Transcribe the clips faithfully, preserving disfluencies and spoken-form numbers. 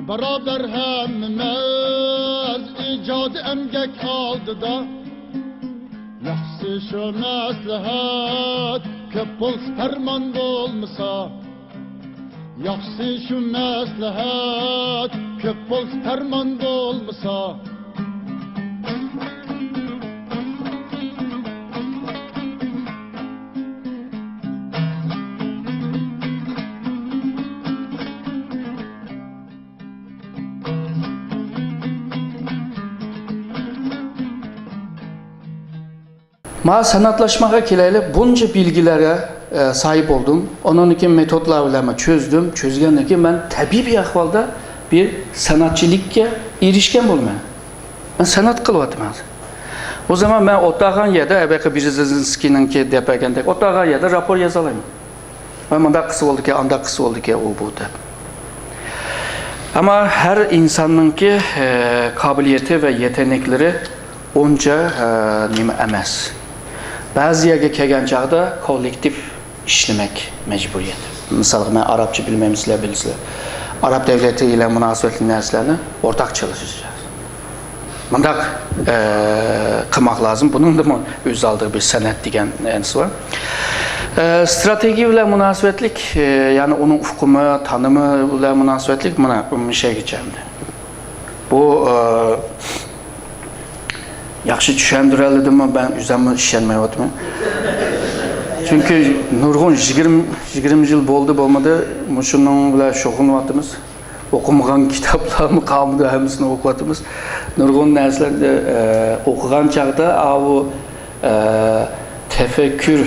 باراۋەر ھەممىمىز ئىجادىي ئەمگەك ئالدىدا. ياخشىسى شۇ مەسلىھەت، كۆپ بولسا پەرمان بولمىسا. ياخشىسى شۇ مەسلىھەت، كۆپ بولسا پەرمان بولمىسا. ما سەنئەتلەشمەگە كېلەيلى، بۇنچە بىلگىلەرگە، ئە، ساھىب بولدۇم. ئۇنىڭدىن كېيىن مېتودلار بىلەن مەن چۆزدۈم. چۆزگەندىن كېيىن مەن تەبىئىي بىر ئەھۋالدا بىر سەنئەتچىلىككە ئېرىشكەن بولىمەن. مەن سەنئەت قىلىۋاتىمەن ھازىر. ئۇ زامان مەن ئولتۇرغان يەردە، ئەبەقى بېرېزىنسكىينىڭكى دەپ بەرگەندەك، ئولتۇرغان يەردە راپور يازالايمەن. ۋە مۇنداق قىلسا بولىدىكەن، ئانداق قىلسا بولىدىكەن، ئۇ بۇ دەپ. ئەمما ھەر ئىنساننىڭكى، ئە، قابىلىيىتى ۋە يېتەكلىرى ئۇنچە، ئە، نېمە ئەمەس. بەزى يەرگە كەلگەن چاغدا كوللېكتىپ ئىشلىمەك مەجبۇرىيەت. مىسالغا، مەن ئارابچە بىلمەيمەن، سىلەر بىلىسىلەر. ئاراب دەۋلىتى بىلەن مۇناسىۋەتلىك نەرسىلەرنى ئورتاق چېلىشىش. مۇنداق، ئە، قىلماق لازىم. بۇنىڭدىمۇ ئۆز ئالدىغا بىر سەنئەت دېگەن نەرسە بار. ئە، ستراتېگىيە بىلەن مۇناسىۋەتلىك، ئە، يەنى ئۇنىڭ ئۇقۇمى، تانىمى بىلەن مۇناسىۋەتلىك مانا بۇ شەيگىچە ئەمدى. بۇ، ئە، ياخشى چۈشەندۈرەلىدىممۇ؟ مەن ئۆزۈممۇ ئىشەنمەيۋاتىمەن. چۈنكى نۇرغۇن يىگىرمە، يىگىرمە يىل بولدى بولمىدى مۇشۇنىڭ بىلەن شۇغۇللىنىۋاتىمىز. ئوقۇمىغان كىتابلارمۇ قالمىدى، ھەممىسىنى ئوقۇۋاتىمىز. نۇرغۇن نەرسىلەرنى، ئە، ئوقۇغان چاغدا ئاۋۇ، ئە، تەپەككۇر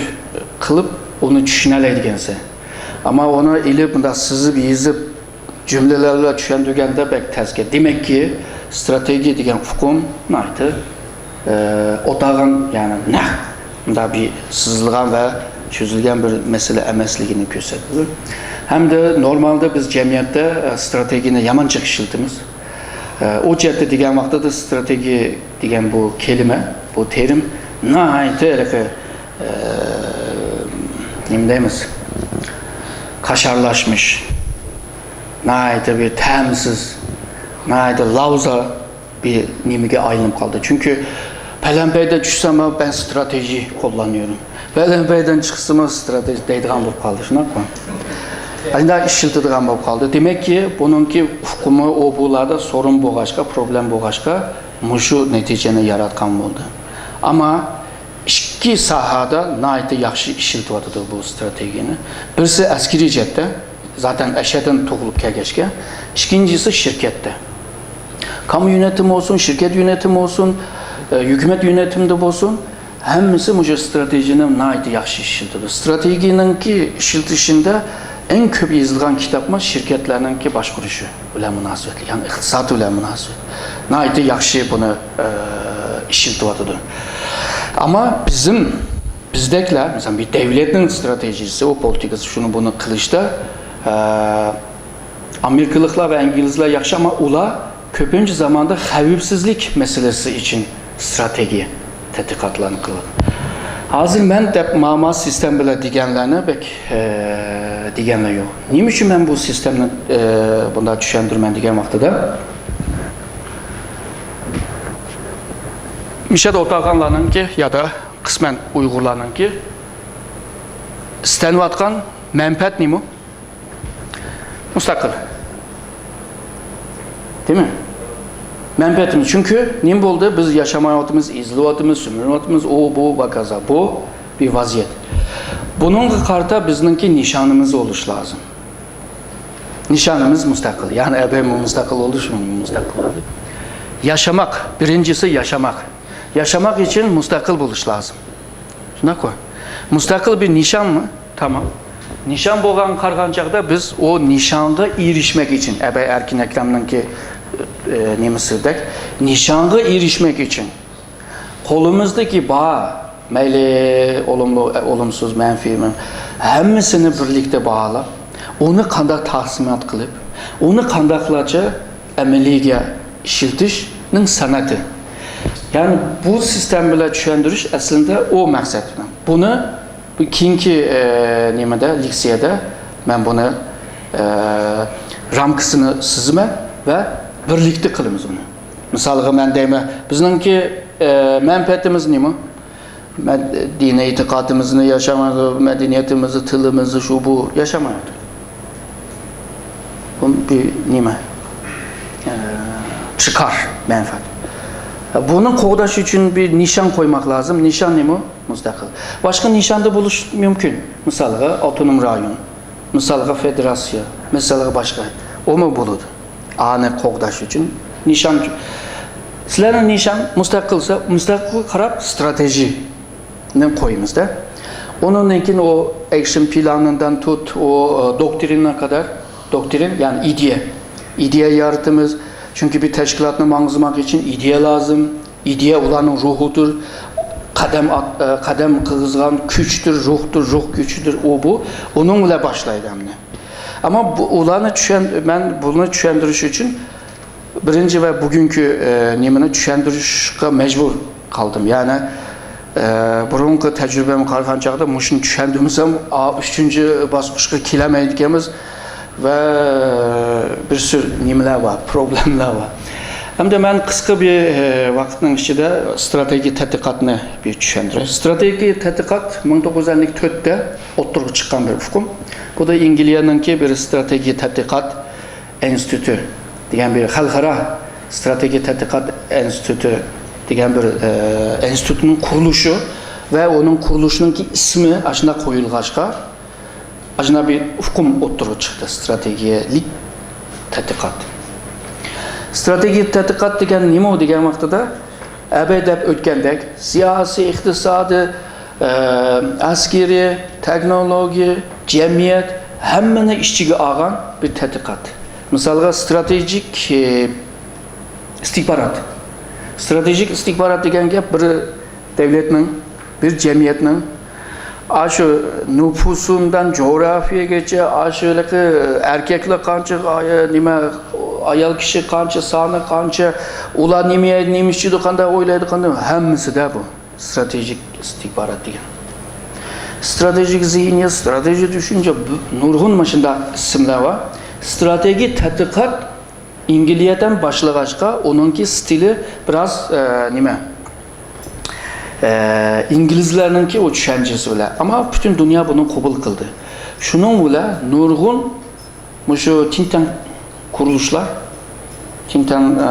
قىلىپ ئۇنى چۈشىنەلەيدىكەنسەن. ئەمما ئۇنى ئېلىپ مۇنداق سىزىپ يېزىپ جۈملىلەر بىلەن چۈشەندۈرگەندە بەك تەسكە. دېمەككى، ستراتېگىيە دېگەن ئۇقۇم ناھايىتى، ئە، ئوتاغان، يەنى نەق مۇنداق بىر سىزىلغان ۋە چۈزۈلگەن بىر مەسىلە ئەمەسلىكىنى كۆرسەتتى. ھەمدە نورمالدا بىز جەمئىيەتتە، ئە، ستراتېگىيەنى يامان جىق ئىشلىتىمىز. ئە، ئۇ جەھەتتە دېگەن ۋاقتىدا ستراتېگىيە دېگەن بۇ كەلىمە، بۇ تېرىم ناھايىتى ھېلىقى، ئە، نېمە دەيمىز؟ قاشارلاشمىش، ناھايىتى بىر تەمسىز، ناھايىتى لاۋزا بىر نېمىگە ئايلىنىپ قالدى. چۈنكى پەلەمپەيدە چۈشسەم، مەن ستراتېگىيە قوللانıyorum. پەلەمپەيدىن چىقسىمۇ ستراتېگىيە دەيدىغان بولۇپ قالدى، شۇنداقمۇ؟ ئەندى ئىشلىتىدىغان بولۇپ قالدى. دېمەككى، بۇنىڭكى ئۇقۇمى ئۇ بۇلاردا سورۇن بولغاچقا، پروبلېما بولغاچقا، مۇشۇ نەتىجىنى ياراتقان بولدى. ئەمما ئىككى ساھەدە ناھايىتى ياخشى ئىشلىتىۋاتىدۇ بۇ ستراتېگىيەنى. بىرسى ئەسكىرىي جەھەتتە، زاتەن ئەشەدىن تۇغۇلۇپ كەلگەچكە، ئىككىنچىسى شىركەتتە. كامما يۆنىتىمى بولسۇن، شىركەت يۆنىتىمى بولسۇن، ئە، ھۆكۈمەت يۆنىتىمىدە بولسۇن، ھەممىسى مۇشۇ ستراتېگىيەنى ناھايىتى ياخشى ئىشلىتىدۇ. ستراتېگىيەنىڭكى ئىشلىتىشىندە ئەڭ كۆپ يېزىلغان كىتابمۇ شىركەتلەرنىڭكى باشقۇرۇشى بىلەن مۇناسىۋەتلىك، يەنى ئىقتىساد بىلەن مۇناسىۋەت. ناھايىتى ياخشى بۇنى، ئە، ئىشلىتىۋاتىدۇ. ئەمما بىزنىڭ، بىزدەكلەر، مەسىلەن، بىر دەۋلەتنىڭ ستراتېگىيىسى، ئۇ پولىتىكىسى، شۇنى بۇنى قىلىشتا، ئە، ئامېرىكىلىقلار ۋە ئىنگلىزلار ياخشى، ئەمما ئۇلار كۆپىنچە زاماندا خەۋپسىزلىك مەسىلىسى ئۈچۈن ستراتېگىيە تەتقىقاتلارنى قىلىدۇ. ھازىر مەن دەپ ماما سىستېما بىلەن دېگەنلەرنى بەك، ئە، دېگەنلەر يوق. نېمە ئۈچۈن مەن بۇ سىستېمىنى، ئە، بۇنداق چۈشەندۈرىمەن دېگەن ۋاقتىدا، مىشەدە ئولتۇرغانلارنىڭكى يا دا قىسمەن ئۇيغۇرلارنىڭكى ئىستەنىۋاتقان مەنپەئەت نېمە؟ مۇستەقىل. دېمە. مەنپەئەتىمىز. چۈنكى نېمە بولدى؟ بىز ياشىمايۋاتىمىز، ئېزىلىۋاتىمىز، سۈمۈرۈلۈۋاتىمىز، ئۇ، بۇ، ۋە كازا. بۇ بىر ۋەزىيەت. بۇنىڭغا قارىتا بىزنىڭكى نىشانىمىز بولۇشى لازىم. نىشانىمىز مۇستەقىل. يەنى ئەبەي مۇستەقىل بولۇشى مۇستەقىل بولدى. ياشىماق. بىرىنچىسى ياشىماق. ياشىماق ئۈچۈن مۇستەقىل بولۇش لازىم. شۇنداققۇ؟ مۇستەقىل بىر نىشانمۇ؟ تامام. نىشان بولغان قارىغان چاغدا بىز ئۇ نىشانغا ئېرىشمەك ئۈچۈن، ئەبەي ئەركىن ئەكرەمنىڭكى، ئە، نېمىسىدەك، نىشانغا ئېرىشمەك ئۈچۈن قولىمىزدىكى بار، مەيلى ئولۇملۇق، ئە، ئولۇمسىز، مەنپىي، مەن-، ھەممىسىنى بىرلىكتە باھالاپ، ئۇنى قانداق تەقسىمات قىلىپ، ئۇنى قانداقلارچە ئەمەلىيگە ئىشلىتىشنىڭ سەنئىتى. يەنى بۇ سىستېما بىلەن چۈشەندۈرۈش ئەسلىدە ئۇ مەقسەت. بۇنى بۇ كېيىنكى، ئە، نېمىدە، لېكسىيەدە مەن بۇنى، ئە، رامكىسىنى سىزىمەن. ۋە بىرلىكتە قىلىمىز ئۇنى. مىسالغا مەن دەيمەن، بىزنىڭكى، ئە، مەنپەئەتىمىز نېمە؟ مەد-، دىنىي ئېتىقادىمىزنى ياشايمىز، مەدەنىيىتىمىزنى، تىلىمىزنى، شۇ بۇ ياشايمىز. بۇ بىر نېمە؟ ئە، چىقار مەنپەئەت. بۇنى قوغداش ئۈچۈن بىر نىشان قويماق لازىم. نىشان نېمە؟ مۇستەقىل. باشقا نىشاندا بولۇش مۇمكىن. مىسالغا، ئاپتونوم رايون، مىسالغا، فېدېراتسىيە، مىسالغا، باشقا. ئۇمۇ بولىدۇ. ئانى قوغداش ئۈچۈن نىشان. سىلەرنىڭ نىشان مۇستەقىلسە، مۇستەقىلگە قاراپ ستراتېژىيىنى قويىمىز-دە. ئۇنىڭدىن كېيىن ئۇ ئەكشن پىلانىدىن تۇت، ئۇ، ئە، دوكترىنىغا قەدەر، دوكترىن، يەنى ئىدىيە. ئىدىيە يارىتىمىز. چۈنكى بىر تەشكىلاتنى ماڭغۇزماق ئۈچۈن ئىدىيە لازىم. ئىدىيە ئۇلارنىڭ روھىدۇر، قەدەم ئات-، ئە، قەدەم قىلغۇزغان كۈچتۇر، روھتۇر، روھ كۈچىدۇر، ئۇ بۇ. ئۇنىڭ بىلەن باشلايدۇ ئەمدى. ئەمما بۇ، ئۇلارنى چۈشەن-، مەن بۇنى چۈشەندۈرۈش ئۈچۈن بىرىنچى ۋە بۈگۈنكى، ئە، نېمىنى چۈشەندۈرۈشكە مەجبۇر قالدىم. يەنى، ئە، بۇرۇنقى تەجرىبەمگە قارىغان چاغدا مۇشۇنى چۈشەندۈرمىسەم، ئا، ئۈچىنچى باسقۇچقا كېلەلمەيدىكەنمىز. ۋە بىر سۈر نېمىلەر بار، پروبلېمىلار بار. ئەمدى مەن قىسقا بىر، ئە، ۋاقىتنىڭ ئىچىدە ئىستراتېگىيە تەتقىقاتنى بىر چۈشەندۈرەي. ئىستراتېگىيە تەتقىقات مىڭ توققۇز يۈز ئەللىك تۆتتە ئوتتۇرىغا چىققان بىر ئۇقۇم. بۇ دا ئەنگلىيەنىڭكى بىر ئىستراتېگىيە تەتقىقات ئىنستىتۇتى دېگەن بىر خەلقئارا ئىستراتېگىيە تەتقىقات ئىنستىتۇتى دېگەن بىر، ئە، ئىنستىتۇتنىڭ قۇرۇلۇشى ۋە ئۇنىڭ قۇرۇلۇشىنىڭكى ئىسمى ئاشۇنداق قويۇلغاچقا، ئاشۇنداق بىر ئۇقۇم ئوتتۇرىغا چىقتى، ئىستراتېگىيەلىك تەتقىقات. ئىستراتېگىيە تەتقىقات دېگەن نېمە دېگەن ۋاقتىدا، ئەبەي دەپ ئۆتكەندەك، سىياسىي، ئىقتىسادىي، ئە، ئەسكىرىي، تېخنولوگىيە، جەمئىيەت، ھەممىنى ئىچىگە ئالغان بىر تەتقىقات. مىسالغا، ئىستراتېگىك، ئە، ئىستىخبارات. ئىستراتېگىك ئىستىخبارات دېگەن گەپ بىر دۆلەتنىڭ، بىر جەمئىيەتنىڭ ئاشۇ نوپۇسىدىن جۇغراپىيەگىچە، ئاشۇ ھېلىقى ئەركەكلەر قانچە، ئاي-، نېمە، ئايال كىشى قانچە، سانى قانچە، ئۇلار نېمە يەيدۇ، نېمە ئىچىدۇ، قانداق ئويلايدۇ، قانداق، ھەممىسىدە بۇ ئىستراتېگىك ئىستىخبارات دېگەن. ئىستراتېگىك زېھنىيەت، ئىستراتېگىك چۈشەنچە، بۇ نۇرغۇن مۇشۇنداق ئىسىملار بار. ئىستراتېگىك تەتقىقات ئەنگلىيەدىن باشلىغاچقا، ئۇنىڭكى ستىلى بىراز، ئە، نېمە، ئە، ئىنگلىزلارنىڭكى ئۇ چۈشەنچىسى بىلەن. ئەمما پۈتۈن دۇنيا بۇنى قوبۇل قىلدى. شۇنىڭ بىلەن نۇرغۇن مۇشۇ تىڭتەڭ قۇرۇلۇشلار، تىڭتەڭ، ئە،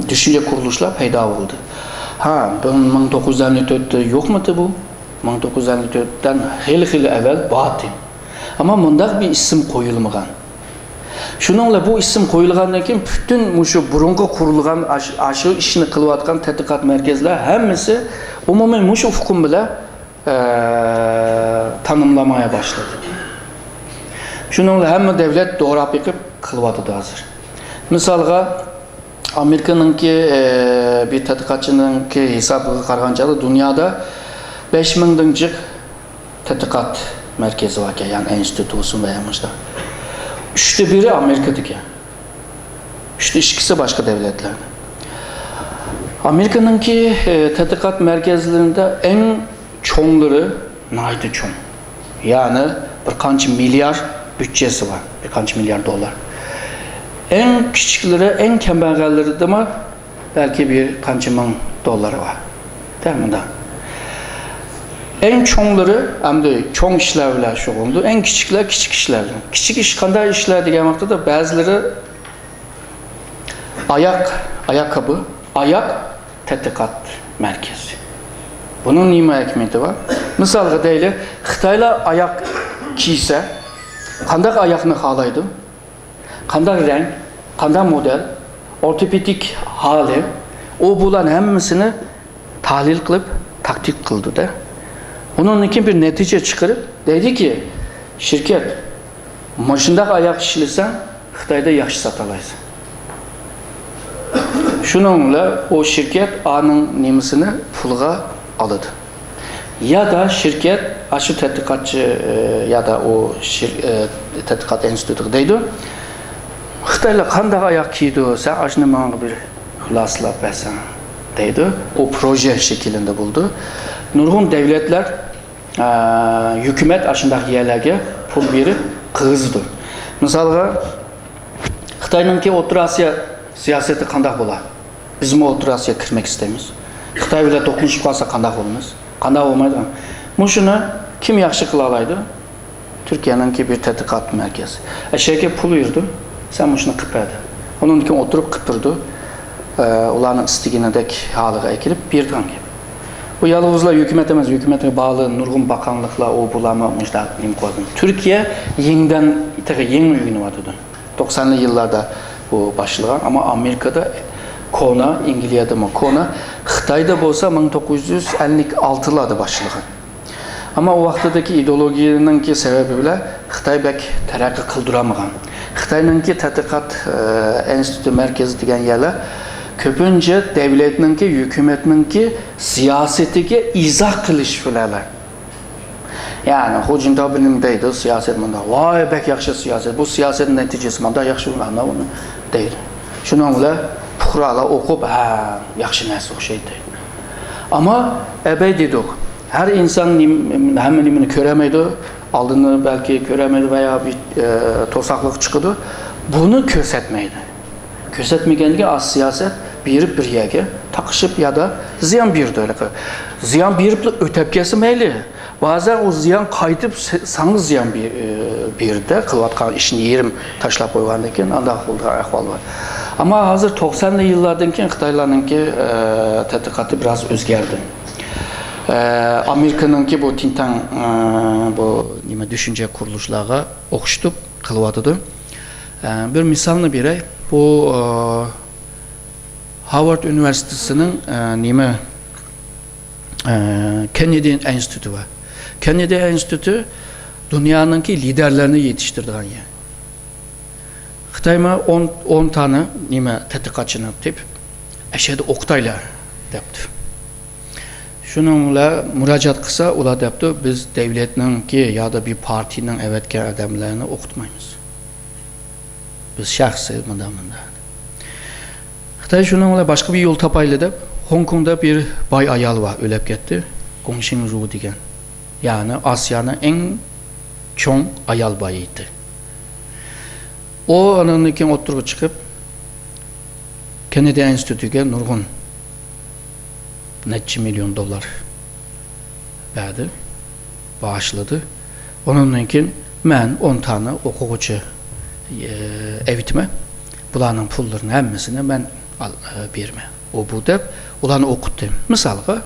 چۈشەنچە قۇرۇلۇشلار پەيدا بولدى. ھا، بۇ مىڭ توققۇز يۈز ئەللىك تۆتتە يوقمىدى بۇ؟ مىڭ توققۇز يۈز ئەللىك تۆتتىن خېلى، خېلى ئەۋۋەل بارتى. ئەمما مۇنداق بىر ئىسىم قويۇلمىغان. شۇنىڭ بىلەن بۇ ئىسىم قويۇلغاندىن كېيىن، پۈتۈن مۇشۇ بۇرۇنقى قۇرۇلغان ئاش-، ئاشۇ ئىشنى قىلىۋاتقان تەتقىقات مەركەزلەر ھەممىسى ئومۇمىي مۇشۇ ئۇقۇم بىلەن، ئە، تانىملىمايا باشلىدى. شۇنىڭ بىلەن ھەممە دۆلەت دوراپ بېقىپ قىلىۋاتىدۇ ھازىر. مىسالغا، ئامېرىكىنىڭكى، ئە، بىر تەتقىقاتچىنىڭكى ھېسابىغا قارىغان چاغدا دۇنيادا بەش مىڭدىن جىق تەتقىقات مەركىزى باركەن، يەنى ئىنستىتۇت بولسۇن ۋە يا مۇشۇنداق. ئۈچتە بىرى ئامېرىكىدىكەن. ئۈچتە ئىككىسى باشقا دۆلەتلەردە. ئامېرىكىنىڭكى، ئە، تەتقىقات مەركەزلىرىدە ئەڭ چوڭلىرى ناھايىتى چوڭ. يەنى بىر قانچە مىليار بۈدجىسى بار، بىر قانچە مىليار دوللار. ئەڭ كىچىكلىرى، ئەڭ كەمبەغەللىرىدىمۇ بەلكى بىر قانچە مىڭ دوللىرى بار. دە، مۇنداق. ئەڭ چوڭلىرى ئەمدى چوڭ ئىشلار بىلەن شۇغۇللىنىدۇ، ئەڭ كىچىكلەر كىچىك ئىشلار بىلەن. كىچىك ئىش قانداق ئىشلار دېگەن ۋاقتىدا بەزىلىرى ئاياق، ئاياق كاپى، ئاياق تەتقىقات مەركىزى. بۇنىڭ نېمە ئەھمىيىتى بار؟ مىسالغا دەيلى، خىتايلار ئاياق كىيسە، قانداق ئاياقنى خالايدۇ؟ قانداق رەڭ؟ قانداق مودېل؟ ئورتوپېدىك ھالى؟ ئۇ بۇلارنىڭ ھەممىسىنى تەھلىل قىلىپ، تەتقىق قىلىدۇ-دە. ئۇنىڭدىن كېيىن بىر نەتىجە چىقىرىپ، دەيدۇكى، شىركەت، مۇشۇنداق ئاياق ئىشلىسەڭ، خىتايدا ياخشى ساتالايسەن. شۇنىڭ بىلەن ئۇ شىركەت ئانىڭ نېمىسىنى پۇلغا ئالىدۇ. يا دا شىركەت، ئاشۇ تەتقىقاتچى، ئى، يا دا ئۇ شىر-، ئى، تەتقىقات ئىنستىتۇتىغا دەيدۇ، خىتايلار قانداق ئاياق كىيىدۇ، سەن ئاشۇنى ماڭا بىر خۇلاسىلاپ بەرسەڭ، دەيدۇ. ئۇ پروژە شەكلىدە بولىدۇ. نۇرغۇن دۆلەتلەر، ئە، ھۆكۈمەت ئاشۇنداق يەرلەرگە پۇل بېرىپ قىلغۇزىدۇ. مىسالغا، خىتاينىڭكى ئوتتۇرا ئاسىيا سىياسىتى قانداق بولا؟ بىزمۇ ئوتتۇرا ئاسىياغا كىرمەك ئىستەيمىز. خىتاي بىلەن توقۇنۇشۇپ قالسا قانداق بولىمىز؟ قانداق بولمايدىغان. مۇشۇنى كىم ياخشى قىلالايدۇ؟ تۈركىيەنىڭكى بىر تەتقىقات مەركەزى. ئەشەگە پۇل بېرىدۇ، سەن مۇشۇنى قىلىپ بەر دەپ. ئۇنىڭدىن كېيىن ئولتۇرۇپ قىلىپ بېرىدۇ. ئە، ئۇلارنىڭ ئىستىگىنىدەك ھالىغا ئەكېلىپ بېرىدىغان گەپ. بۇ يالغۇزلا ھۆكۈمەت ئەمەس، ھۆكۈمەتكە باغلىق نۇرغۇن باققانلىقلار، ئۇ بۇلارمۇ مۇشۇنداق نېمە قىلىۋاتىدۇ. تۈركىيە يېڭىدىن، تېخى يېڭى ئۆگىنىۋاتىدۇ. توقسانلى يىللاردا بۇ باشلىغان، ئەمما ئامېرىكىدا كونا، ئەنگلىيەدىمۇ كونا، خىتايدا بولسا مىڭ توققۇز يۈز ئەللىك ئالتىلاردا باشلىغان. ئەمما ئۇ ۋاقتىدىكى ئىدېئولوگىيەنىڭكى سەۋەبى بىلەن خىتاي بەك تەرەققىي قىلدۇرالمىغان. خىتاينىڭكى تەتقىقات، ئە، ئىنستىتۇتى مەركىزى دېگەن يەرلەر كۆپىنچە دۆلەتنىڭكى، ھۆكۈمەتنىڭكى سىياسىتىگە ئىزاھ قىلىش بىلەن. يەنى خۇ جىنتاۋ بىر نېمە دەيدۇ، سىياسەت مۇنداق. ۋاي، بەك ياخشى سىياسەت. بۇ سىياسەتنىڭ نەتىجىسى مۇنداق ياخشى بولغان ئۇنى دەيدۇ. شۇنىڭ بىلەن پۇقرالار ئوقۇپ، ھە، ياخشى نەرسە ئوخشايدۇ دەيدۇ. ئەمما ئەبەي دېدۇق، ھەر ئىنسان نېم-، ھەممە نېمىنى كۆرەلمەيدۇ. ئالدىنى بەلكى كۆرەلمەيدۇ ۋە يا بىر، ئە، توساقلىق چىقىدۇ. بۇنى كۆرسەتمەيدۇ. كۆرسەتمىگەندىكىن ئاز سىياسەت بېرىپ بىر يەرگە تاقىشىپ يادا زىيان بېرىدۇ. ھېلىقى زىيان بېرىپلا ئۆتەپ كەتسە مەيلى. بەزەن ئۇ زىيان قايتىپ سە-، ساڭا زىيان بې-، ئە، بېرىدۇ، قىلىۋاتقان ئىشنى يېرىم تاشلاپ قويغاندىن كېيىن ئانداق بولىدىغان ئەھۋال بار. ئەمما ھازىر توقسانلى يىللاردىن كېيىن خىتايلارنىڭكى، ئە، تەتقىقاتى بىراز ئۆزگەردى. ئە، ئامېرىكىنىڭكى بۇ تىنتاڭ، ئە، بۇ نېمە، دۈشۈنچە قۇرۇلۇشلارغا ئوخشىتىپ قىلىۋاتىدۇ. ئە، بىر مىسالنى بېرەي. بۇ، ئە، ھارۋارد ئۇنىۋېرسىتېتىنىڭ، ئە، نېمە، ئە، كېننېدى ئىنستىتۇتى بار. كېننېدى ئىنستىتۇتى دۇنيانىڭكى لىدېرلىرىنى يېتىشتۈرىدىغان يەر. خىتايمۇ ئون، ئون تانە نېمە تەتقىقاتچىنى تېپىپ، ئەشەدە ئوقۇتايلى دەپتۇ. شۇنىڭ بىلەن مۇراجىئەت قىلسا، ئۇلار دەپتۇ، بىز دەۋلەتنىڭكى يادا بىر پارتىيىنىڭ ئەۋەتكەن ئادەملەرنى ئوقۇتمايمىز. بىز شەخسىي مۇنداق، مۇنداق. خىتاي شۇنىڭ بىلەن باشقا بىر يول تاپايلى دەپ، خوڭكوڭدا بىر باي ئايال بار، ئۆلۈپ كەتتى. گوڭشىڭ ژۇ دېگەن. يەنى ئاسىيانىڭ ئەڭ چوڭ ئايال بايىتى. ئۇ ئانىڭدىن كېيىن ئوتتۇرىغا چىقىپ، كېننېدى ئىنستىتۇتىغا نۇرغۇن نەچچە مىليون دوللار بەردى، باغىشلىدى. ئۇنىڭدىن كېيىن مەن ئون تانە ئوقۇغۇچى، ئە، ئەۋېتىمەن. بۇلارنىڭ پۇللىرىنى ھەممىسىنى مەن ئال-، ئە، بېرىمەن. ئۇ بۇ دەپ ئۇلارنى ئوقۇتتى. مىسالغا،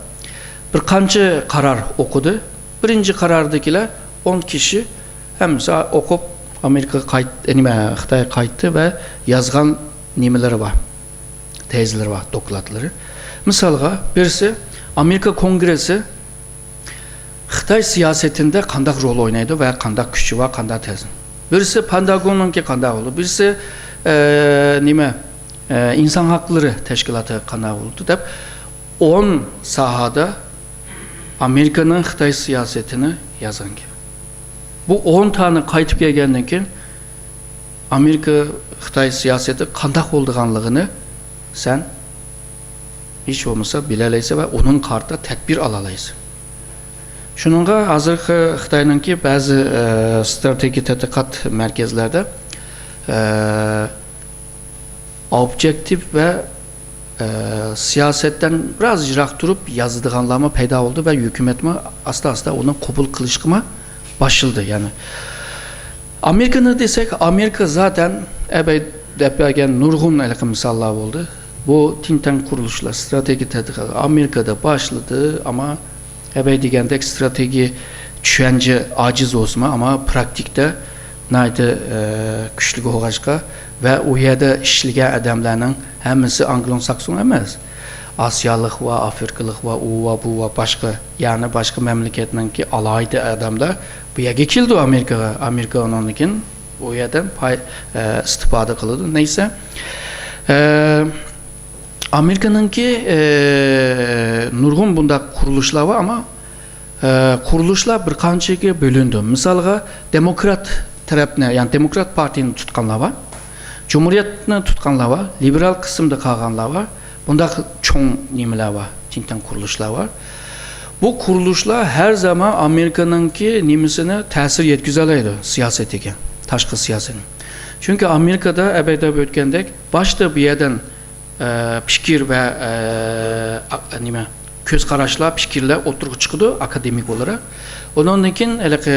بىر قانچە قارار ئوقۇدى. بىرىنچى قارارىدىكىلەر ئون كىشى ھەممىسى ئوقۇپ، ئامېرىكىغا قايت-، نېمە، خىتايغا قايتتى ۋە يازغان نېمىلىرى بار، تېزلىرى بار، دوكلاتلىرى. مىسالغا، بىرسى ئامېرىكا كونگرېسسى خىتاي سىياسىتىندە قانداق رول ئوينايدۇ ۋە قانداق كۈچى بار، قانداق تەسىرى. بىرسى پېنتاگوننىڭكى قانداق بولىدۇ، بىرسى، ئە، نېمە، ئە، ئىنسان ھەقلىرى تەشكىلاتى قانداق بولىدۇ دەپ ئون ساھەدە ئامېرىكىنىڭ خىتاي سىياسىتىنى يازغان گەپ. بۇ ئون تانە قايتىپ كەلگەندىن كېيىن ئامېرىكا خىتاي سىياسىتى قانداق بولىدىغانلىقىنى سەن ھېچ بولمىسا بىلەلەيسەن ۋە ئۇنىڭغا قارىتا تەدبىر ئالالايسەن. شۇنىڭغا ھازىرقى خىتاينىڭكى بەزى، ئە، ستراتېگىيە تەتقىقات مەركەزلەردە، ئە، ئوبيېكتىپ ۋە، ئە، سىياسەتتىن بىراز يىراق تۇرۇپ يازىدىغانلارمۇ پەيدا بولدى ۋە ھۆكۈمەتمۇ ئاستا-ئاستا ئۇنى قوبۇل قىلىشقىمۇ باشلىدى. يەنى ئامېرىكىنى دېسەك، ئامېرىكا زاتەن ئەبەي دەپ بەرگەن نۇرغۇن ھېلىقى مىساللار بولدى. بۇ تىنتاڭ قۇرۇلۇشلار، ستراتېگىيە تەتقىقات ئامېرىكىدا باشلىدى، ئەمما ئەبەي دېگەندەك ستراتېگىيە چۈشەنچە ئاجىز بولسىمۇ، ئەمما پراكتىكىدا ناھايىتى، ئە، كۈچلۈك بولغاچقا ۋە ئۇ يەردە ئىشلىگەن ئادەملەرنىڭ ھەممىسى ئانگلو ساكسون ئەمەس. ئاسىيالىق ۋە ئافرىقىلىق ۋە ئۇ ۋە بۇ ۋە باشقا، يەنى باشقا مەملىكەتنىڭكى ئالاھىدە ئادەملەر بۇ يەرگە كېلىدۇ ئامېرىكىغا. ئامېرىكا ئۇنىڭدىن كېيىن ئۇ يەردىن پاي-، ئە، ئىستىپادە قىلىدۇ. نەيسە. ئە، ئامېرىكىنىڭكى، ئە، نۇرغۇن بۇنداق قۇرۇلۇشلار بار، ئەمما، ئە، قۇرۇلۇشلار بىر قانچىگە بۆلۈنىدۇ. مىسالغا، دېموكرات تەرەپنى، يەنى دېموكرات پارتىيىنى تۇتقانلار بار، جۇمھۇرىيەتنى تۇتقانلار بار، لىبېرال قىسىمدا قالغانلار بار. بۇنداق چوڭ نېمىلەر بار، تىنتاڭ قۇرۇلۇشلار بار. بۇ قۇرۇلۇشلار ھەر زامان ئامېرىكىنىڭكى نېمىسىنى تەسىر يەتكۈزەلەيدۇ سىياسىتىگە، تاشقى سىياسىتىنى. چۈنكى ئامېرىكىدا ئەبەيدە ئۆتكەندەك، باشتا بۇ يەردىن، ئە، پىكىر ۋە، ئە، ئا-، نېمە، كۆز قاراشلار، پىكىرلەر ئوتتۇرىغا چىقىدۇ ئاكادېمىك ئولاراق. ئۇنىڭدىن كېيىن ھېلىقى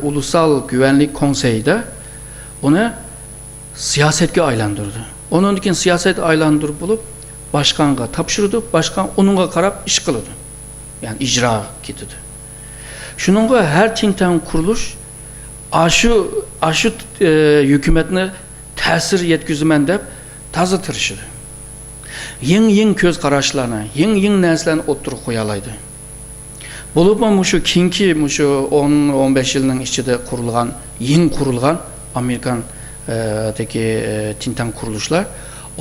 ئۇلۇسال گۈۋەنلىك كونسېيىدا ئۇنى سىياسەتكە ئايلاندۇرىدۇ. ئۇنىڭدىن كېيىن سىياسەت ئايلاندۇرۇپ بولۇپ، باشقانغا تاپشۇرىدۇ، باشقان ئۇنىڭغا قاراپ ئىش قىلىدۇ. يەنى ئىجراغا كېتىدۇ. شۇنىڭغا ھەر تىڭتەڭ قۇرۇلۇش ئاشۇ، ئاشۇ، ئە، ھۆكۈمەتنى تەسىر يەتكۈزىمەن دەپ تازا تىرىشىدۇ. يېڭى، يېڭى كۆز قاراشلارنى، يېڭى، يېڭى نەرسىلەرنى ئوتتۇرىغا قويالايدۇ. بولۇپمۇ مۇشۇ كېيىنكى مۇشۇ ئون، ئون بەش يىلنىڭ ئىچىدە قۇرۇلغان، يېڭى قۇرۇلغان ئامېرىكان، ئە، دىكى، ئە، تىڭتەڭ قۇرۇلۇشلار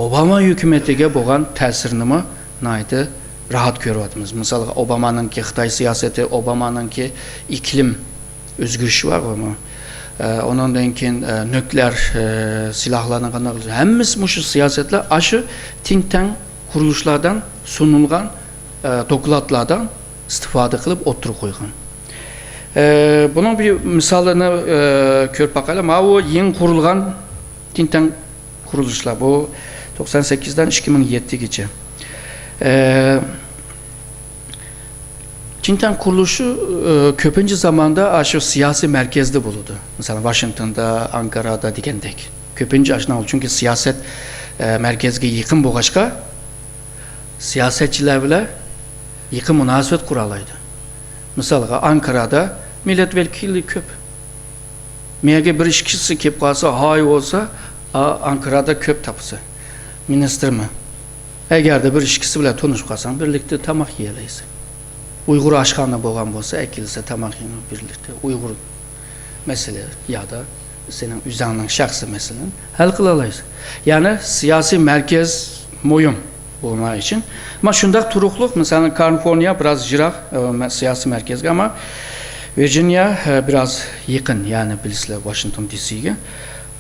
ئوباما ھۆكۈمىتىگە بولغان تەسىرىنىمۇ ناھايىتى راھەت كۆرۈۋاتىمىز. مىسالغا، ئوبامانىڭكى خىتاي سىياسىتى، ئوبامانىڭكى ئىكلىم ئۆزگىرىشى بار غۇمۇ. ئە، ئۇنىڭدىن كېيىن، ئە، نۆكلەر، ئە، سىلاھلارنى قانداق قىلىش، ھەممىسى مۇشۇ سىياسەتلەر ئاشۇ تىڭتەڭ قۇرۇلۇشلاردىن سۇنۇلغان، ئە، دوكلاتلاردىن ئىستىپادە قىلىپ ئوتتۇرىغا قويغان. ئە، بۇنىڭ بىر مىسالىنى، ئە، كۆرۈپ باقايلى. ماۋۇ يېڭى قۇرۇلغان تىڭتەڭ قۇرۇلۇشلار. بۇ توقسان سەككىزدىن ئىككى مىڭ يەتتىگىچە. ئە، تىڭتەڭ قۇرۇلۇشى، ئە، كۆپىنچە زاماندا ئاشۇ سىياسىي مەركەزدە بولىدۇ. مىسالەن، ۋاشىنگتوندا، ئانكارادا دېگەندەك. كۆپىنچە ئاشۇنداق، چۈنكى سىياسەت، ئە، مەركەزگە يېقىن بولغاچقا، سىياسەتچىلەر بىلەن يېقىن مۇناسىۋەت قۇرالايدۇ. مىسالغا، ئانكارادا مىللەت ۋەكىلى كۆپ. مېيەگە بىر ئىككىسى كېلىپ قالسا، ھاي بولسا، ئا-، ئانكارادا كۆپ تاپىسەن. مىنىستىرمۇ. ئەگەردە بىر ئىككىسى بىلەن تونۇشۇپ قالساڭ، بىرلىكتە تاماق يېيەلەيسەن. ئۇيغۇر ئاشخانا بولغان بولسا، ئەكېلسە تاماق يەيمىز بىرلىكتە. ئۇيغۇر مەسىلە يا دا سېنىڭ ئۆزۈڭنىڭ شەخسىي مەسىلىنى ھەل قىلالايسەن. يەنى سىياسىي مەركەز مۇھىم بۇ مانا ئۈچۈن. ئەمما شۇنداق تۇرۇقلۇق، مىسالەن، كالىفورنىيە بىراز يىراق، ئە، مە-، سىياسىي مەركەزگە، ئەمما ۋىرجىنىيە، ئە، بىراز يېقىن، يەنى بىلىسىلەر، ۋاشىنگتون دى سىگە.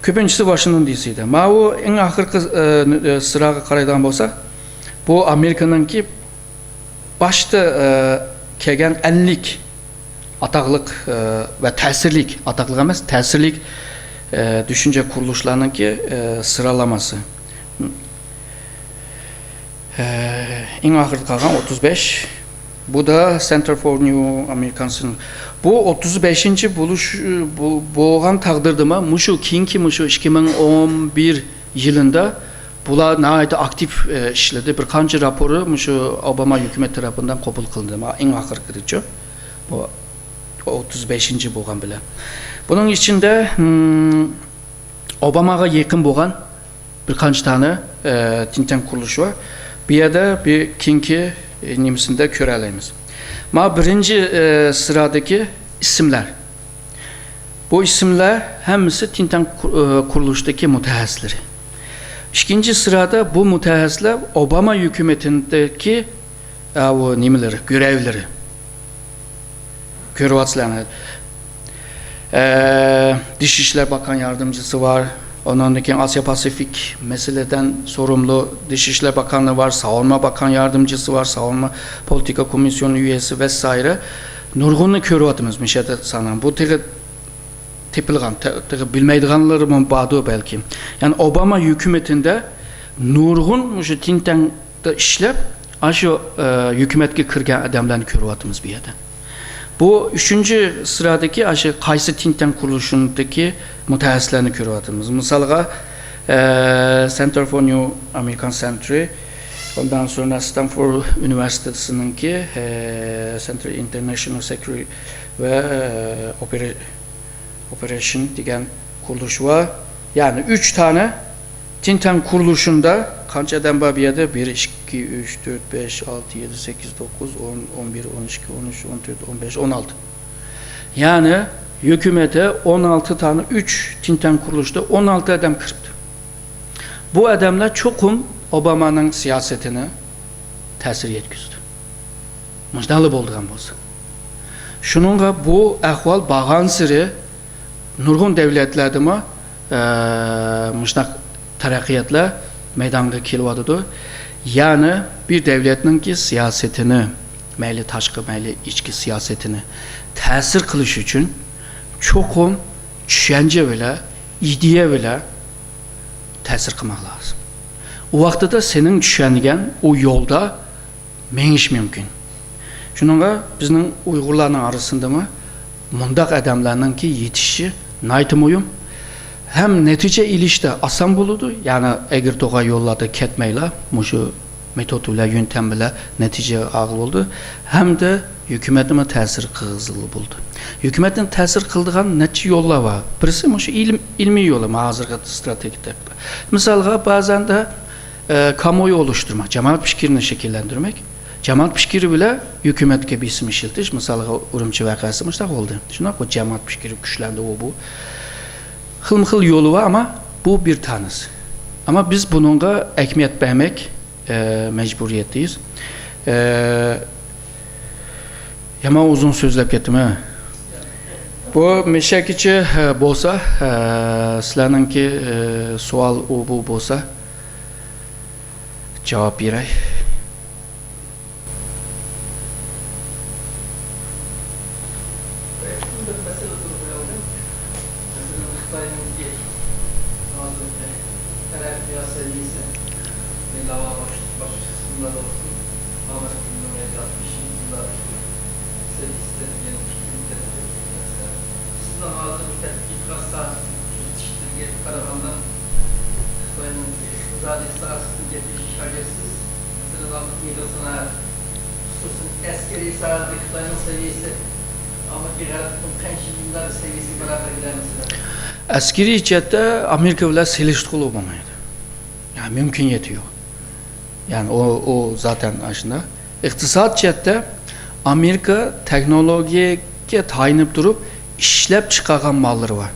كۆپىنچىسى ۋاشىنگتون دى سىدا. ماۋۇ ئەڭ ئاخىرقى، ئە، ئە، سىراغا قارايدىغان بولساق، بۇ ئامېرىكىنىڭكى باشتا، ئە، كەلگەن ئەللىك ئاتاقلىق، ئە، ۋە تەسىرلىك، ئاتاقلىق ئەمەس، تەسىرلىك، ئە، چۈشەنچە قۇرۇلۇشلارنىڭكى، ئە، سىرالامىسى. ئە، ئەڭ ئاخىرىدا قالغان ئوتتۇز بەش. بۇ دا Center for New American Cen-، بۇ ئوتتۇز بەشىنچى بولۇش، بۇ، بولغان تەقدىردىمۇ مۇشۇ كېيىنكى مۇشۇ ئىككى مىڭ ئون بىر يىلىندا بۇلار ناھايىتى ئاكتىپ، ئە، ئىشلىدى. بىر قانچە راپورى مۇشۇ ئوباما ھۆكۈمەت تەرىپىدىن قوبۇل قىلىندى. مانا ئەڭ ئاخىرقىدىچۇ. بۇ ئوتتۇز بەشىنچى بولغان بىلەن. بۇنىڭ ئىچىندە، ھىم، ئوباماغا يېقىن بولغان بىر قانچە تانە، ئە، تىنتەڭ قۇرۇلۇشى بار. بۇ يەردە بىر كېيىنكى، ئە، نېمىسىندە كۆرەلەيمىز. مانا بىرىنچى، ئە، سىرادىكى ئىسىملەر. بۇ ئىسىملەر ھەممىسى تىنتەڭ قۇ-، ئە، قۇرۇلۇشىدىكى مۇتەخەسسىسلىرى. ئىككىنچى سىرادا بۇ مۇتەخەسسىسلەر ئوباما ھۆكۈمىتىدىكى، ئە، ئۇ نېمىلىرى، گۆرەۋلىرى. كۆرۈۋاتىسىلەر. ئە، دىشى ئىشلەر باقان ياردىمچىسى بار. ئۇنىڭدىن كېيىن ئاسىيا پاسىفىك مەسىلىدىن سورۇملۇ دىشى ئىشلەر باقانى بار، ساۋۇنما باقان ياردىمچىسى بار، ساۋۇنما پولىتىكا كومىسسىيونى ئۈيەسى ۋەسايرە. نۇرغۇننى كۆرۈۋاتىمىز مۇشۇ يەردە ساناڭ. بۇ تېخى تېپىلغان، تېخى بىلمەيدىغانلىرىمۇ باردۇ بەلكىم. يەنى ئوباما ھۆكۈمىتىدە نۇرغۇن مۇشۇ تىنتەڭ ئىشلەپ، ئاشۇ، ئە، ھۆكۈمەتكە كىرگەن ئادەملەرنى كۆرۈۋاتىمىز بۇ يەردە. بۇ ئۈچىنچى سىرادىكى ئاشۇ قايسى تىنتەڭ قۇرۇلۇشىدىكى مۇتەخەسسىسلەرنى كۆرۈۋاتىمىز. مىسالغا، ئە، Center for New American Century، ئوندان سوڭرا ستانفورد ئۇنىۋېرسىتېتىنىڭكى، ئە، Center International Security ۋە، ئە، ئوپېرا-، ئوپېراتسىيە دېگەن قۇرۇلۇش بار. يەنى ئۈچ تانە تىنتەڭ قۇرۇلۇشىدا قانچە ئادەم بار بۇ يەردە؟ بىر، ئىككى، ئۈچ، تۆت، بەش، ئالتە، يەتتە، سەككىز، توققۇز، ئون، ئون بىر، ئون ئىككى، ئون ئۈچ، ئون تۆت، ئون بەش، ئون ئالتە. يەنى ھۆكۈمەتتە ئون ئالتە تانە، ئۈچ تىنتەڭ قۇرۇلۇشىدا ئون ئالتە ئادەم كىرىپتۇ. بۇ ئادەملەر چوقۇم ئوبامانىڭ سىياسىتىنى تەسىر يەتكۈزىدۇ. مۇشۇنداقلا بولىدىغان بولسا. شۇنىڭغا بۇ ئەھۋال بارغانسېرى نۇرغۇن دەۋلەتلەردىمۇ، ئە، مۇشۇنداق تەرەققىياتلار مەيدانغا كېلىۋاتىدۇ. يەنى بىر دەۋلەتنىڭكى سىياسىتىنى، مەيلى تاشقى، مەيلى ئىچكى سىياسىتىنى تەسىر قىلىش ئۈچۈن چوقۇم چۈشەنچە بىلەن، ئىدىيە بىلەن تەسىر قىلماق لازىم. ئۇ ۋاقتىدا سېنىڭ چۈشەنگەن ئۇ يولدا مېڭىش مۇمكىن. شۇنىڭغا بىزنىڭ ئۇيغۇرلارنىڭ ئارىسىندىمۇ مۇنداق ئادەملەرنىڭكى يېتىشىشى ناھايىتى مۇھىم. ھەم نەتىجە ئېلىشتا ئاسان بولىدۇ، يەنى ئەگرى توغرا يوللاردا كەتمەيلا، مۇشۇ مېتود بىلەن، يۆنتەم بىلەن نەتىجە ئالغىلى بولىدۇ. ھەمدە ھۆكۈمەتنىمۇ تەسىر قىلغىلى بولىدۇ. ھۆكۈمەتنى تەسىر قىلىدىغان نەچچە يوللار بار. بىرسى مۇشۇ ئىلم-، ئىلمىي يولى، مانا ھازىرقى ستراتېگىيە دەپ. مىسالغا، بەزەندە، ئە، كامويۇ ئولۇشتۇرماق، جامائەت پىكرىنى شەكىللەندۈرمەك. جامائەت پىكرى بىلەن ھۆكۈمەتكە بېسىم ئىشلىتىش، مىسالغا، ئۈرۈمچى ۋەقەسى مۇشۇنداق بولدى. شۇنداق، بۇ جامائەت پىكرى كۈچلەندى، ئۇ، بۇ. خىلمۇ خىل يولى بار، ئەمما بۇ بىر تانىسى. ئەمما بىز بۇنىڭغا ئەھمىيەت بەرمەك، ئە، مەجبۇرىيەتتىيىز. ئە، يامان ئۇزۇن سۆزلەپ كەتتىمە. بۇ مەشەگىچە، ئە، بولسا، ئە، سىلەرنىڭكى، ئە، سوئال ئۇ بۇ بولسا، جاۋاب بېرەي. بىر مەسىلە تۇرۇپ قويايلى. مەسىلەن، خىتاينىڭكى ھازىرقى تەرەققىيات سەۋىيەسى، مەيلى باش-، باشقا قىسىملاردا بولسۇن، ئامېرىكىنىڭ ياكى بېشىنچى يىللاردىكى سەۋىيەسىدە دېگەن پىكىرنى تەتقىق قىلسا، سىزنىڭ ھازىر بۇ تەتقىقات ساھەسىدىكى كۆزىتىشلىرىگە قارىغاندا، خىتاينىڭ ئىقتىسادىي ساھەسىدىن گەپ ئېچىش ھاجەتسىز. مەسىلەن، ئېغىر سانائەت، خۇسۇسەن، ئەسكىرىي ساھەدە خىتاينىڭ سەۋىيەسى ئامېرىكا غەربىنىڭ قانچە يىللار سەۋىيەسىگە باراپتۇ دەيمىز. ئەسكىرىي جەھەتتە ئامېرىكا بىلەن سېلىشتۇرغىلى بولمايدۇ. يەنى مۇمكىنىيىتى يوق. يەنى ئۇ، ئۇ زاتەن ئاشۇنداق. ئىقتىساد جەھەتتە ئامېرىكا تېخنولوگىيەگە تايىنىپ تۇرۇپ ئىشلەپ چىقارغان ماللىرى بار.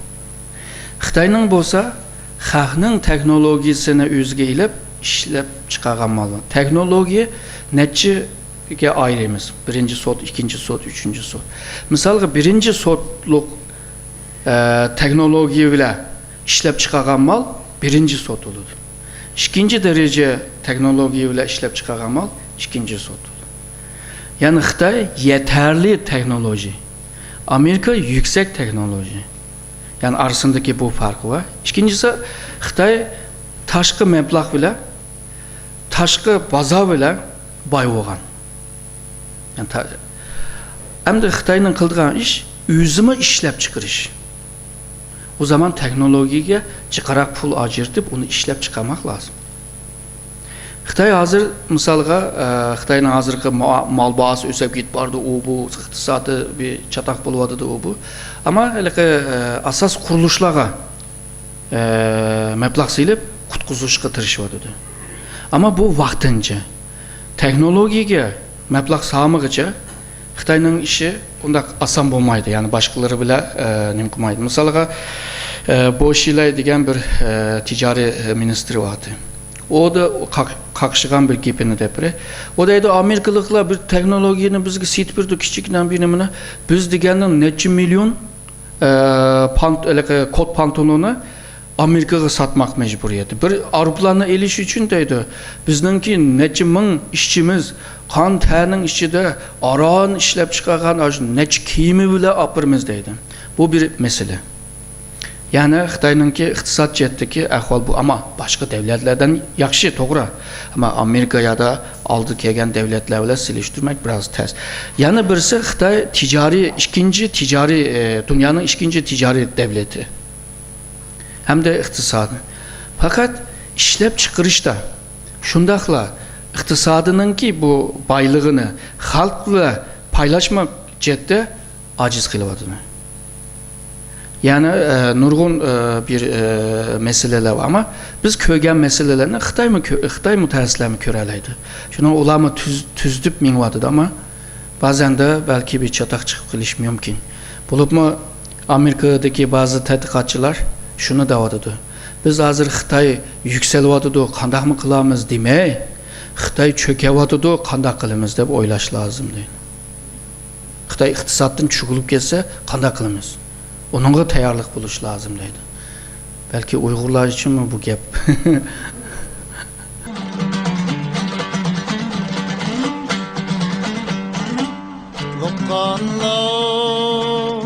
خىتاينىڭ بولسا خەقنىڭ تېخنولوگىيىسىنى ئۆزىگە ئېلىپ ئىشلەپ چىقارغان مالى. تېخنولوگىيە نەچچىگە ئايرىيمىز؟ بىرىنچى سورت، ئىككىنچى سورت، ئۈچىنچى سورت. مىسالغا، بىرىنچى سورتلۇق، ئە، تېخنولوگىيە بىلەن ئىشلەپ چىقارغان مال بىرىنچى سورت بولىدۇ. ئىككىنچى دەرىجە تېخنولوگىيە بىلەن ئىشلەپ چىقارغان مال ئىككىنچى سورت بولىدۇ. يەنى خىتاي يېتەرلىك تېخنولوگىيە، ئامېرىكا يۈكسەك تېخنولوگىيە. يەنى ئارىسىندىكى بۇ پەرقى بار. ئىككىنچىسى، خىتاي تاشقى مەبلەغ بىلەن، تاشقى بازار بىلەن باي بولغان. يەنى تا-، ئەمدى خىتاينىڭ قىلىدىغان ئىش، ئۆزىمۇ ئىشلەپ چىقىرىش. ئۇ زامان تېخنولوگىيەگە جىقراق پۇل ئاجرىتىپ، ئۇنى ئىشلەپ چىقارماق لازىم. خىتاي ھازىر، مىسالغا، ئە، خىتاينىڭ ھازىرقى ما-، مال باھاسى ئۆسۈپ كېتىپ بارىدۇ، ئۇ بۇ، ئىقتىسادى بىر چاتاق بولۇۋاتىدۇ، ئۇ بۇ. ئەمما ھېلىقى، ئە، ئاساس قۇرۇلۇشلارغا، ئە، مەبلەغ سېلىپ قۇتقۇزۇشقا تىرىشىۋاتىدۇ. ئەمما بۇ ۋاقتىنچە. تېخنولوگىيەگە مەبلەغ سالمىغىچە خىتاينىڭ ئىشى ئۇنداق ئاسان بولمايدۇ، يەنى باشقىلىرى بىلەن، ئە، نېمە قىلمايدۇ. مىسالغا، ئە، بو شىلەي دېگەن بىر، ئە، تىجارىي، ئە، مىنىستىرى بارتى. ئۇ دا قاق-، قاقشىغان بىر گېپىنى دەپ بېرەي. ئۇ دەيدۇ، ئامېرىكىلىقلار بىر تېخنولوگىيەنى بىزگە سېتىپ بېرىدۇ، كىچىككىنە بىر نېمىنى. بىز دېگەننىڭ نەچچە مىليون، ئە، پانت-، ھېلىقى كوت پانتونىنى ئامېرىكىغا ساتماق مەجبۇرىيىتى. بىر ئايروپىلاننى ئېلىش ئۈچۈن دەيدۇ، بىزنىڭكى نەچچە مىڭ ئىشچىمىز قان تەرنىڭ ئىچىدە ئاران ئىشلەپ چىقارغان ئاشۇ نەچچە كېمە بىلەن ئاپىرىمىز دەيدۇ. بۇ بىر مەسىلە. يەنى خىتاينىڭكى ئىقتىساد جەھەتتىكى ئەھۋال بۇ. ئەمما باشقا دەۋلەتلەردىن ياخشى، توغرا. ئەمما ئامېرىكا يادا ئالدى كەلگەن دەۋلەتلەر بىلەن سېلىشتۇرماق بىراز تەس. يەنە بىرسى خىتاي تىجارىي، ئىككىنچى تىجارىي، ئە، دۇنيانىڭ ئىككىنچى تىجارىي دەۋلىتى. ھەمدە ئىقتىسادى. پەقەت ئىشلەپچىقىرىشتا، شۇنداقلا ئىقتىسادىنىڭكى بۇ بايلىقىنى خەلق بىلەن پايلاشماق جەھەتتە ئاجىز قېلىۋاتىدۇ. يەنى، ئە، نۇرغۇن، ئە، بىر، ئە، مەسىلىلەر بار. ئەمما بىز كۆرگەن مەسىلىلەرنى خىتايمۇ كۆ-، خىتاي مۇتەخەسسىسلەرمۇ كۆرەلەيدۇ. شۇنىڭ ئۇلارمۇ تۈز-، تۈزىتىپ مېڭىۋاتىدۇ. ئەمما بەزەندە بەلكى بىر چاتاق چىقىپ قېلىشى مۇمكىن. بولۇپمۇ ئامېرىكىدىكى بەزى تەتقىقاتچىلار شۇنى دەۋاتىدۇ. بىز ھازىر خىتاي يۈكسىلىۋاتىدۇ، قانداقمۇ قىلارمىز دېمەي، خىتاي چۆكۈۋاتىدۇ، قانداق قىلىمىز دەپ ئويلاش لازىم دەيدۇ. خىتاي ئىقتىسادتىن چۈشۈرۈلۈپ كەتسە قانداق قىلىمىز؟ ئۇنىڭغا تەييارلىق بولۇش لازىم دەيدۇ. بەلكى ئۇيغۇرلار ئۈچۈنمۇ بۇ گەپ؟ قۇتلۇق قانلار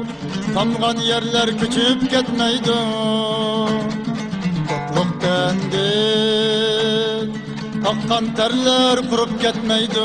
تامغان يەرلەر كۆچۈپ كەتمەيدۇ. قۇتلۇق تەندىن ئاققان تەرلەر قۇرۇپ كەتمەيدۇ.